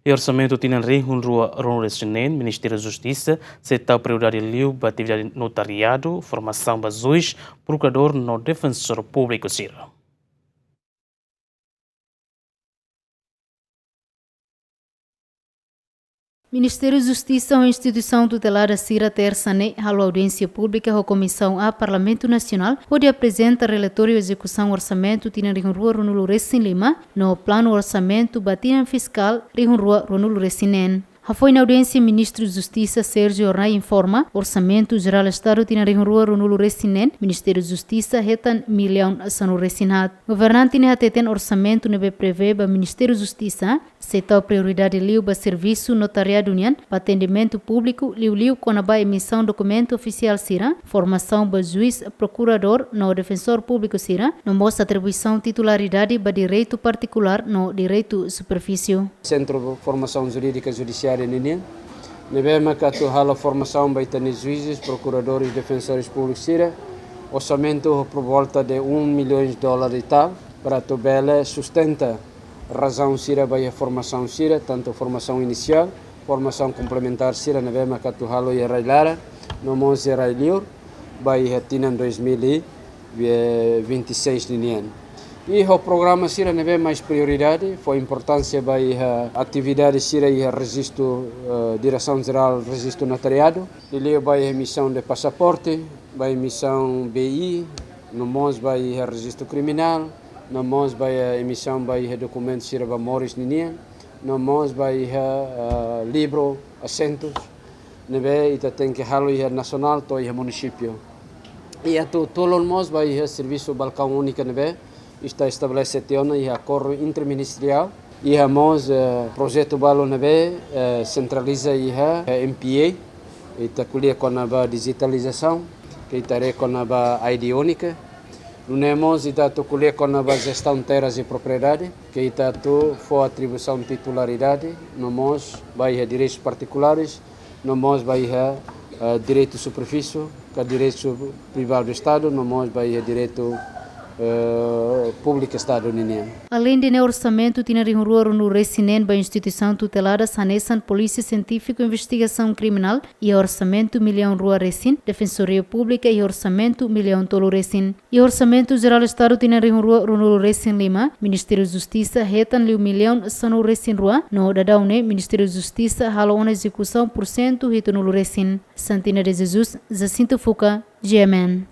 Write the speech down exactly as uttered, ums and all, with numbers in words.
Iha orsamentu tinan rihun rua ruanulu-resin-neen, Ministériu Justisa sei tau prioridade liu ba atividade notariadu, formasaun ba juís, prokuradór no defensór públiku sira. Ministériu Justisa ho instituisaun tutelada sira tersa ne'e halo audiénsia públika ho Komisaun A Parlamentu Nasionál, hodi aprezenta relatóriu ezekusaun orsamentu tinan rihun rua ruanulu-resin-lima no planu orsamentu ba tinan fiskál rihun rua ruanulu-resin-neen. Hafoin audiénsia, Ministru Justisa Sérgio Hornai informa, Orsamentu Jerál Estadu tinan rihun rua ruanulu-resin-neen, Ministériu Justisa hetan millaun sanulu-resin-haat. Governante ne'e hateten orsamentu ne'ebé prevee ba Ministériu Justisa sei tau prioridade liu ba servisu notariadu nian, ba atendimentu públiku, liuliu kona-ba emisaun dokumentu ofisiál sira, formasaun ba juís, prokuradór no defensór públiku sira, no mós atribuisaun titularidade ba direitu partikulár no direitu superfísiu. Sentru Formasaun Jurídika Judisiária ninian, ne'ebé maka atu halo formasaun ba ita-nia juízes, prokuradores, defensores públicos sira, orsamentu por volta de um milhão de dólares e tal, para atu bele sustenta razaun sira ba iha formasaun sira, tantu formasaun inisiál, formasaun komplementár sira ne'ebé maka atu halo iha rai-laran, no mós iha rai-liur, ba iha tinan dois mil e vinte e seis ninian. I ho programa sira ne'ebé mais prioridade, fó importánsia ba iha atividade sira iha rejistu, eh, Diresaun Jerál Rejistu Notariadu, liuliu ba iha emisaun de pasaporte, ba emisaun B I, no mós ba iha rejistu kriminál, no mós ba iha emisaun ba iha dokumentu sira ba moris ninian, no mós ba iha, eh, livru asentus, ne'ebé ita tenke halo iha nasionál to'o iha munisípiu. I atu tulun mós ba iha servisu balkaun únika ne'ebé ita estabelese tiha ona iha akordu interministeriál. Iha mós, eh, projetu balu ne'ebé, eh, sentraliza iha, eh, M P A. Ita ko'alia kona-ba dijitalizasaun, ke ita haree kona-ba I D únika. Nune'e mós ita atu ko'alia kona-ba jestaun terras e propriedade, ke ita atu fó atribuisaun titularidade, no mós ba iha direitus partikulares, no mós ba iha, eh, direitu superfísiu, ka direitu privadu Estadu, no mós ba iha direitu, eh, públiku Estadu ninian. Aleinde ne'e, orsamentu tinan rihun rua ruanulu-resin-neen ba instituisaun tuteladas hanesan Polísia Sientífiku Investigasaun Kriminál iha orsamentu millaun rua resin, Defensoria Públika iha orsamentu millaun tolu resin. Iha Orsamentu Jerál Estadu tinan rihun rua ruanulu-resin-lima, Ministériu Justisa hetan liu millaun sanulu-resin-rua, no daudaun ne'e Ministériu Justisa halo ona ezekusaun pursentu hitunulu resin. Santina de Jesus, Jacinto Fuca, G M N.